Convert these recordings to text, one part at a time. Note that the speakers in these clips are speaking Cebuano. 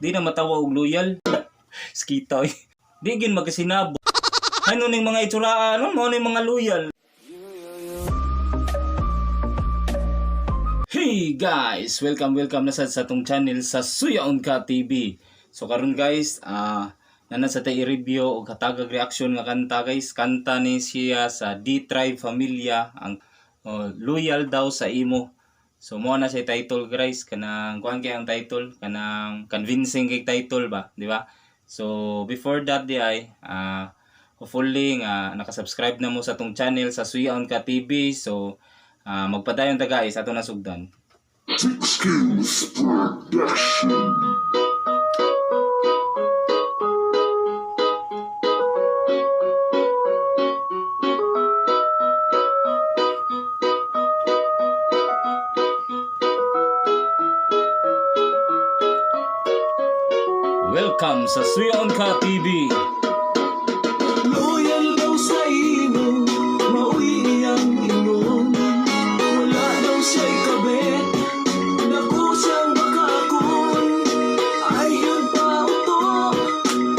Di na matawa og loyal. Skita oy. Di gin magkasinabo. Ano ning mga itsuraan, ano mo ning mga loyal. Hey guys, welcome welcome na sad sa atong channel sa Suyaon Ka TV. So karon guys, nana sa tay i-review og hatagag reaction nga kanta guys. Kanta ni siya sa D-Tribe Familia, ang oh, "Loyal Daw sa Imo." So mo na siya title guys, kanang kuan kay ang title, kanang convincing kay title ba, di ba? So before that di ay hopefully nga naka-subscribe na mo sa atong channel sa Suyaon Ka TV. So magpadayon ta guys, ato na sugdan. Skills Production. Welcome sa Suyaon Ka TV. Loyal daw sa imo, mao'y iyang ingon. Wala daw siya'y kabit, dako siyang bakakon. Ayon pa uto,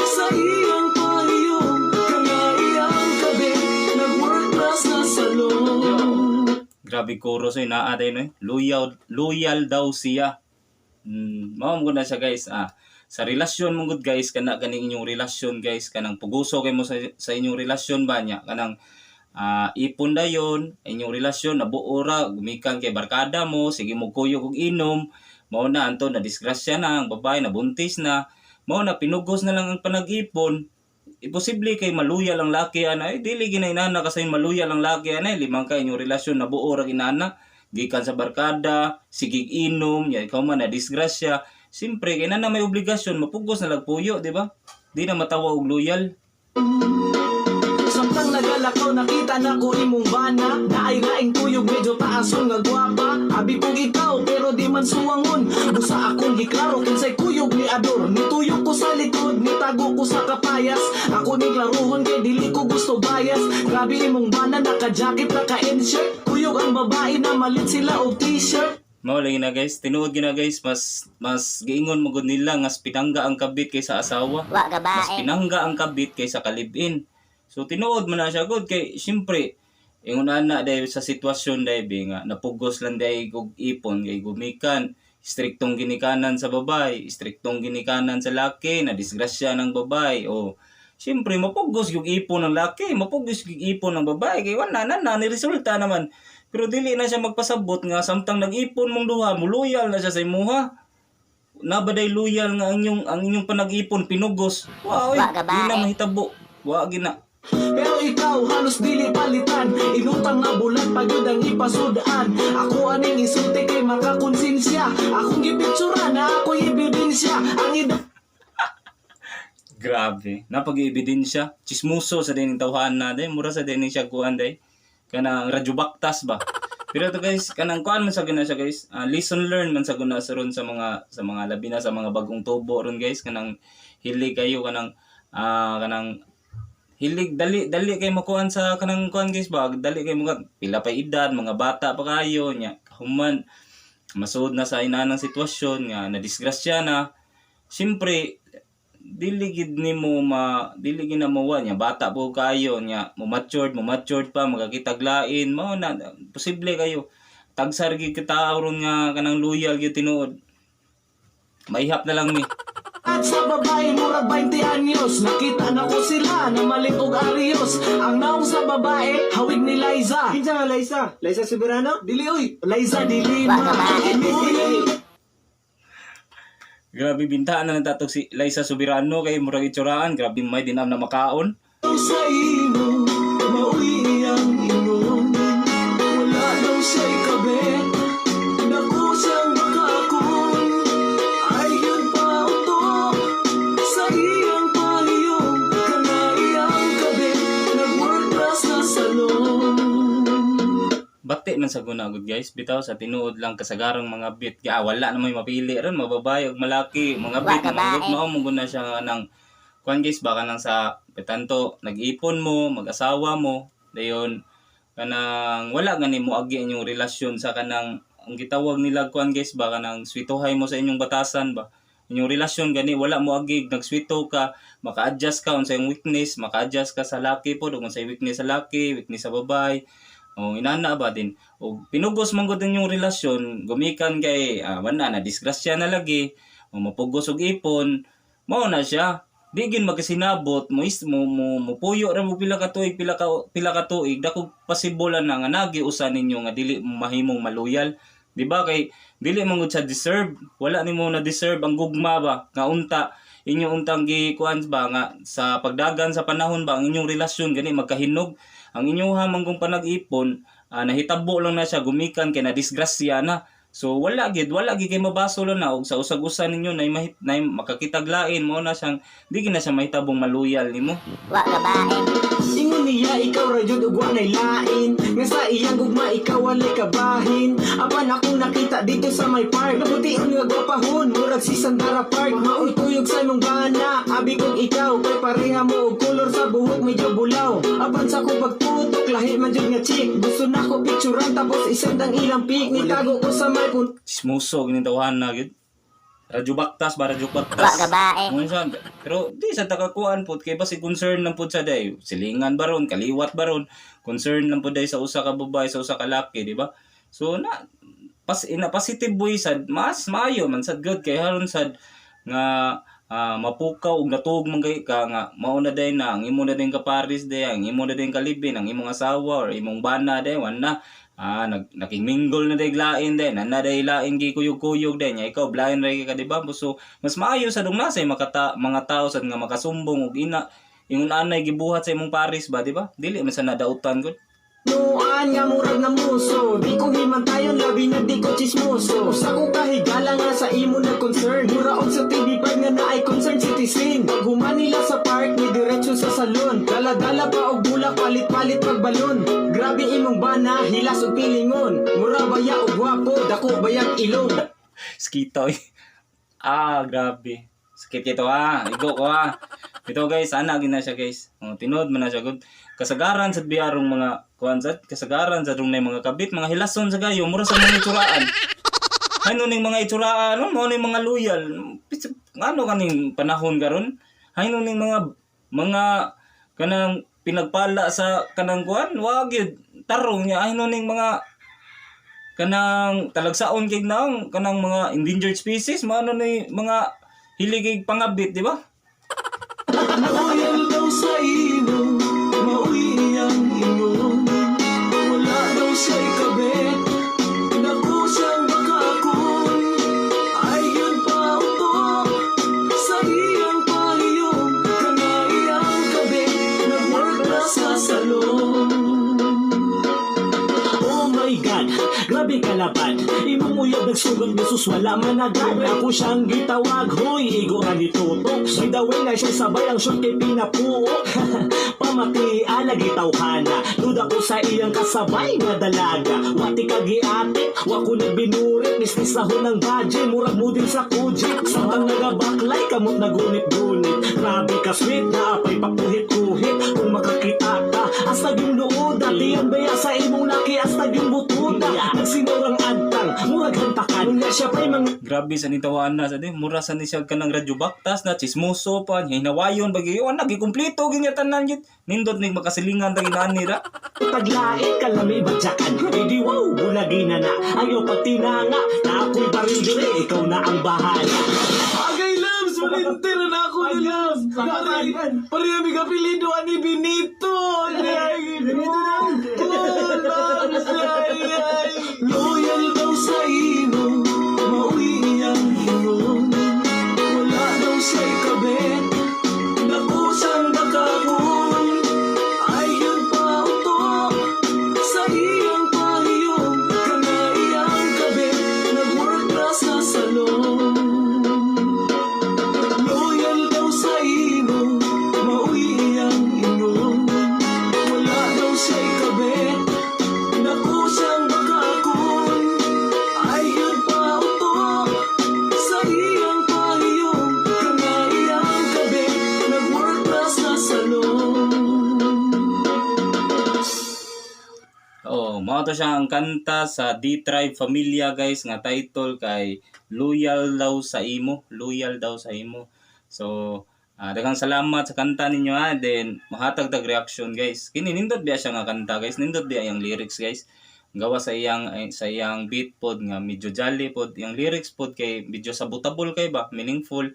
sa iyang pahiyong, kaya iyang kabit, nag-work na sa salon. Grabe chorus ay naa day no. Eh. Loyal loyal daw siya. Mao mo na siya guys. Sa relasyon mo gud guys, kana ganing inyong relasyon guys, kanang puguso kay mo sa inyong relasyon ba niya, kanang ipon dayon inyong relasyon nabuo ra gumikan kay barkada mo, sige mo kuyog og inom, mao na anto na disgrasya na ang babae, nabuntis na, mao na pinugos na lang ang panag-ipon. Imposible kay maluya lang laki ana eh, dili ginay inana kasi maluya lang laki ana eh, limang ka inyong relasyon nabuo ra inana gikan sa barkada, sigig inom ya, ikaw man na disgrasya, siyempre kay na may obligasyon, mapugos na lagpuyo, di ba? Di na matawa og loyal. Samtang nagalakaw, nakita na ko imong bana. Naay laing kuyog, medyo taason nga gwapa. Abi kong ikaw pero di man suwangon. Busa akong giklaro kinsay kuyog ni Ador. Nituyok ko sa likod, nitago ko sa kapayas. Ako ni klaruhon kay dili ko gusto bias. Grabe imong bana, naka-jacket, naka-n-shirt. Kuyog ang babae na malit sila og t-shirt. Mao lagi na guys, tinuod gina guys, mas mas giingon mo gud nila nga mas pinangga ang kabit kaysa asawa. Wa Mas gabae. pinangga ang kabit kaysa kalibin. So tinuod man na siya gud kay siyempre ingon ana dahil sa sitwasyon dahil bi nga napugos lang dahil og ipon kay gumikan striktong ginikanan sa babae, striktong ginikanan sa laki, na disgrasya ng babae o siyempre mapugos yung ipon ng laki, mapugos yung ipon ng babae kay wala na na ni resulta naman. Pero dili na siya magpasabot nga samtang nag-ipon mong duha, muluyal na siya sa imuha. Nabaday loyal nga ang inyong panag-ipon pinugos. Wow, Wa di gabae. na mahitabo. Wa gina. Pero ikaw halos dili palitan. Inutang nga bulat pagyud ang ipasudan. Ako aning isulti kay makakonsensya. Akong gipictura na ako'y ebidensya. Ang edad Grabe. Napag-ebidensya. Chismoso sa dining tawhan na day. Mura sa dining siya kuan day. Kanang radyo baktas ba. Pero ito guys, kanang kuan man sa guna siya guys. Lesson learned man sa guna sa ron sa mga labi na sa mga bagong tubo ron guys, kanang hilig kayo kanang kanang hilig dali dali kay makuan sa kanang kuan guys ba, dali kay mga pila pa edad, mga bata pa kayo nya, human masuod na sa inanang sitwasyon nga nadisgrasya na, siyempre dili gid nimo ma dili gid na mawa niya, bata po kayo nya, mo matured pa makakitag lain, mao na posible kayo tagsar gid kita ron nga kanang loyal gyud tinuod. Maihap na lang mi. At sa babae murag 20 anyos. Nakita na ko sila na malit og arios. Ang naong sa babae hawig ni Liza. Kinsa nga Liza? Liza Soberano? Dili oy, Liza de Lima. Wa gabae. Grabe, bintaan na natatog si Liza Soberano kay murag itsuraan, grabe may dinam na makaon. Sa imo, mao'y iyang ingon. Wala daw siya'y kabit, dako siyang bakakon. Ayon pa uto, sa iyang pahiyong, kana iyang kabit, nag-work class na salon. Bati man sa guna gud guys, bitaw sa tinuod lang kasagarang mga bit kaya wala na may mapili ron, mababae ug malaki mga Wa bit ka mga ba, good eh? mao mo guna siya nga ng kuan guys, baka nang sa petanto nag-ipon mo, mag-asawa mo dayon, kanang wala gani mo agi inyong relasyon sa kanang ang gitawag nila kuan guys, baka nang swituhay mo sa inyong batasan ba. Inyong relasyon gani wala mo agig, nagswito ka, maka-adjust ka unsay imong weakness, maka-adjust ka sa laki pod ug unsay weakness sa laki, weakness sa babae. O inana ba din. O pinugos man gud inyong relasyon, gumikan kay wala na disgrasya na lagi, o mapugos og ipon, mao na siya. Di gin magkasinabot mo is mo mo mupuyo ra mo pila ka tuig, pila ka tuig, dako pasibolan na nga nagi usa ninyo nga dili mahimong maluyal, di ba? Kay dili man gud siya deserve, wala nimo na deserve ang gugma ba nga unta inyo untang gikuan ba nga sa pagdagan sa panahon ba ang inyong relasyon gani magkahinog ang inyong manggong panag-ipon, nahitabo lang na siya gumikan kay na disgrasya na. So wala gid kay mabaso lang na og sa usag-usa ninyo na nay makakitaglain mo na siyang di gid na siya mahitabong maluyal nimo. Wa babae. Ingon niya ikaw ra jud ug wa nay lain, nga sa iyang gugma ikaw walay kabahin. Apan akong nakita dito sa may park, Napution nga gwapahon, murag si Sandara Park. Maoy kuyog sa imong bana, abi kong ikaw, kay pareha mo og kolor sa buhok, medyo bulaw. Apan sa akong pagtutok, lahi man jud nga chick. Gusto na ko picturean tapos isend ang ilang pic. Nitago ko sa may pun Chismoso gini tawahan na gid. Radyo Baktas ba, Radyo Wa Baktas. babae. Mo siya, pero di sa takakuan pud kay basi concern lang pud sa day. Silingan ba ron, kaliwat ba ron, concern lang pud day sa usa ka babae, sa usa ka laki, di ba? So na pas ina positive boy sad mas maayo man sad good kay haron sad nga mapukaw ug natuog man kay ka nga mao na day na ang imo na din kaparis day, ang imo na din kalibin, ang imong asawa or imong bana day wan na nakingmingle na day lain day na day lain gi kuyog-kuyog day nya ikaw blind ra ka, di ba? So mas maayo sa dong nasa makata mga tao sad nga makasumbong og ina ingon anay gibuhat sa imong paris ba, di ba? Dili man sa nadautan gud. Nuan nga murag na muso. Di ko himantayon, labi na di ko chismoso. Sa ko kahigala nga sa imo na concern, Muraog sa TV5 nga naay concern citizen. Pag human nila sa park, ni diretso sa salon. Dala-dala pa og bulak, palit-palit pagbalon. Grabe imong bana, hilas og pilingon. Mura baya og gwapo, dako bayag ilong. Skito eh. Grabe. Sakit kito ah. Igo ko ah. Ito guys, ana gina siya guys. Oh, tinuod man na siya good. Kasagaran sa biyarong mga kuan sad, kasagaran sa rong mga kabit, mga hilason sa gayo, mura sa mga itsuraan. Ano ning mga itsuraan, ano mo ning mga loyal. Ano kaning panahon karon? Ano ning mga kanang pinagpala sa kanang kuan, wag yun. Tarong niya ano ning mga kanang talagsaon kay naong kanang mga endangered species, maano ni mga hilig kay pangabit, di ba? Loyal daw sa imo, maoy iyang ingon. Wala daw siya'y kabit, naku siyang baka akon. Ay yun pa utok, sa iyang pahiyong. Kana iyang kabit, nag-work na sa salon. Oh my God, grabe kalapad. Imong uyab nagsugat Jesus wala man agad. Ako siyang gitawag, hoy, igo ra ni tutok. By the way na siya sabay ang shoot kay pinapuok. Pamati alagi tawhana. Duda ko sa iyang kasabay nga dalaga. Wati ka giatik, wa ko nagbinurit. Misnis na ng badge, murag mo din sa kuji. Samtang nagabaklay, kamot nagunit-gunit. Grabe ka sweet, naapay pakuhit-kuhit. Kung makakita ka, hasta yung luoda. Diyan baya sa imong laki, hasta yung butuda. Nagsinurang agtang, murag hantakan. Unya siya pa'y mga Grabe sa nitawaan na sa di mura sa ni siya kanang radyo baktas na chismoso pa niya hinawayon bagi wala gikumpleto gyud niya tanan gyud nindot ning makasilingan ta ginani ra. Taglait kalami bagyakan. Hindi wow, bulagi na na. Ayaw pagtinanga, na ako'y baril dire. Ikaw na ang bahala. Agay loves, malintir na ako ni loves. Pare, pare mi kapilido ani Benito. Benito na. Loves, ay, ay. Loyal daw sa imo, maoy iyang ingon. Wala daw siya'y kabit, naku siyang bakakon. Ay yun pa utok, sa iyang pahiyong. Kana iyang kabit, nag-work na sa salon. Loyal daw sa imo, maoy iyang ingon. Wala daw siya'y kabit, naku siyang bakakon. Ay yun pa utok, sa iyang pahiyong. Kana iyang kabit, nag-work na sa salon. Oh, mao to siya ang kanta sa D Tribe Familia guys nga title kay Loyal Daw sa Imo, Loyal Daw sa Imo. So, daghang salamat sa kanta ninyo ha. Then mahatag tag reaction, guys. Kini nindot biya siya nga kanta, guys. Nindot biya iyang lyrics, guys. Gawa sa iyang beat pod nga medyo jolly pod, iyang lyrics pod kay medyo sabotable kay ba, meaningful.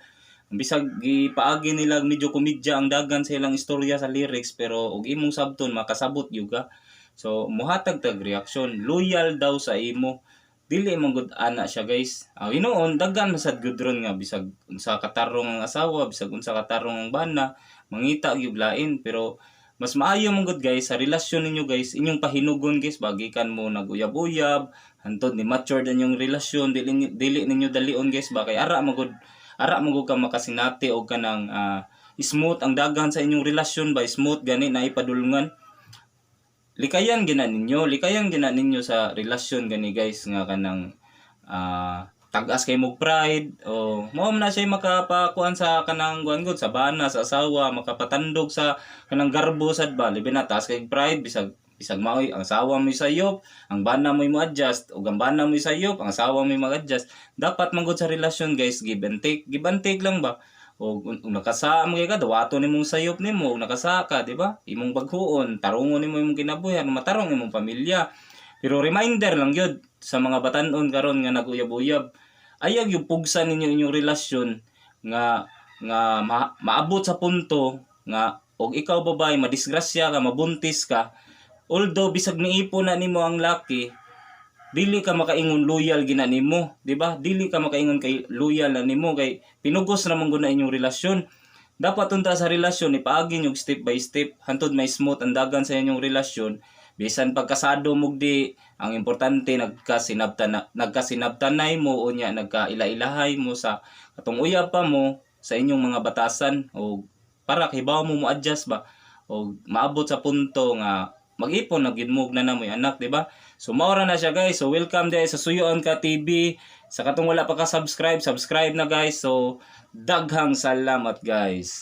Bisag gipaagi nila medyo komedya ang dagan sa ilang istorya sa lyrics, pero og imong sabton makasabot gyud ka. So muhatag tag reaction, Loyal Daw sa Imo. Dili man gud ana siya, guys. Ang hinuon daghan man sad gud ron nga bisag unsa katarong ang asawa, bisag unsa katarong ang bana, mangita gyud lain. Pero mas maayo man gud, guys, sa relasyon ninyo, guys, inyong pahinugon, guys, bagikan mo naguyab-uyab hantod ni mature din yung relasyon. Dili ninyo dalion, guys, ba, kay ara man gud ka makasinati og kanang smooth ang daghan sa inyong relasyon ba, smooth gani na ipadulngan. Likayan gina ninyo sa relasyon gani, guys, nga kanang tag-as kay mog pride o mao man na siya makapakuan sa kanang kuan gud sa bana, sa asawa, makapatandog sa kanang garbo sad ba, labi na taas kay pride. Bisag maoy ang asawa mo sayop, ang bana mo mo adjust, ug ang bana mo sayop, ang asawa mo mag-adjust. Dapat man gud sa relasyon, guys, give and take, give and take lang ba. O kung nakasaa mo kay ka, dawato nimong sayop nimo. Ug nakasaa ka, di ba, imong baghuon, tarungon nimo imong kinabuhi, matarong imong pamilya. Pero reminder lang gyud sa mga batan-on karon nga naguyab-uyab, ayaw yung pugsan ninyo inyong relasyon nga maabot sa punto nga og ikaw babae madisgrasya ka, mabuntis ka. Although bisag niipon na nimo ang laki, dili ka makaingon loyal gina nimo, di ba? Dili ka makaingon kay loyal na nimo kay pinugos ra man gud na inyong relasyon. Dapat unta sa relasyon ipaagi nyo step by step hantod may smooth ang dagan sa inyong relasyon. Bisan pagkasado mugdi, ang importante nagkasinabtanay mo o nya nagkaila-ilahay mo sa katong uyab pa mo sa inyong mga batasan o para kibaw mo mo adjust ba o maabot sa punto nga mag-ipon na gid mo na mo'y anak, di ba? So mao ra na siya, guys. So welcome diay sa Suyoon Ka TV. Sa katong wala pa ka subscribe, subscribe na, guys. So daghang salamat, guys.